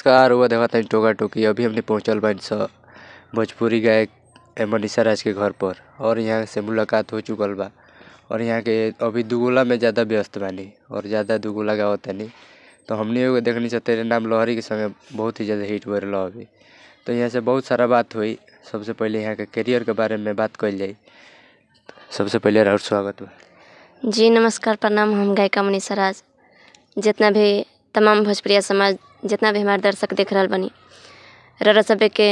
नमस्कार रउआ देखत तानी टोका टोकी। अभी हमनी पहुँचल बानी स भोजपुरी गायक मनीषा राज के घर पर और यहाँ से मुलाकात हो चुकल बा और यहाँ के अभी दुगोला में ज़्यादा व्यस्त बानी और ज़्यादा दुगोला गावतानी। तो हमनी एगो देखनी स तेरे नाम लहरी के संगे बहुत ही ज़्यादा हिट भइल रह अभी। तो यहाँ से बहुत सारा बात होई। सबसे पहिले यहाँ के करियर के बारे में बात कइल जाई। सबसे पहिले राउर स्वागत बा। जी नमस्कार, प्रणाम। हम गायिका मनीषा राज। जितना भी तमाम भोजपुरिया समाज, जितना भी हमारे दर्शक देख रहल बानी, रउरा सभे के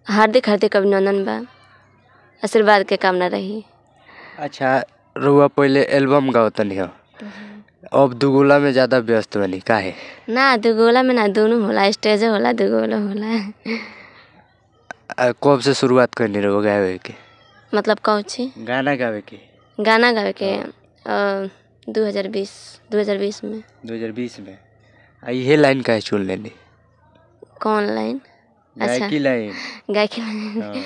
हार्दिक हार्दिक अभिनंदन बा, आशीर्वाद के कामना रही। अच्छा, रउआ पहिले एल्बम गावतनी ह, अब दुगोला में ज़्यादा व्यस्त बानी, काहे? ना दुगोला में ना, दुनू होला, स्टेजो होला, दुगोलो होला। कब से शुरुआत कइनी रउआ गावे के? मतलब कौची? गाना गावे के। गाना गावे के 2020 में। 2020 में। आ इहे लाइन काहे चुन लेनी? कौन लाइन? अच्छा, गायकी लाइन। गायकी लाइन।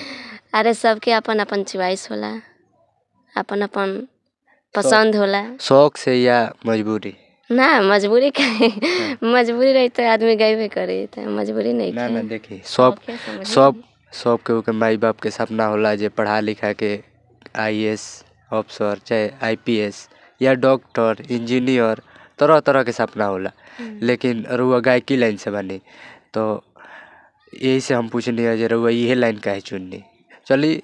अरे सबके अपन अपन चॉइस होला, अपन अपन पसंद होला। शौक से या मजबूरी? ना मजबूरी काहे, मजबूरी रही तो आदमी गायबे करी, त मजबूरी नहीं। ना ना, देखी सब सब सब केहू के माई बाप के सपना होला जे पढ़ा लिखा के आईएएस अफसर चाहे आईपीएस या डॉक्टर इंजीनियर, तरह तरह के सपना होला। लेकिन रउआ गायकी लाइन से बानी, तो यही से हम पूछनी है जे रउआ इहे लाइन काहे चुननी। चली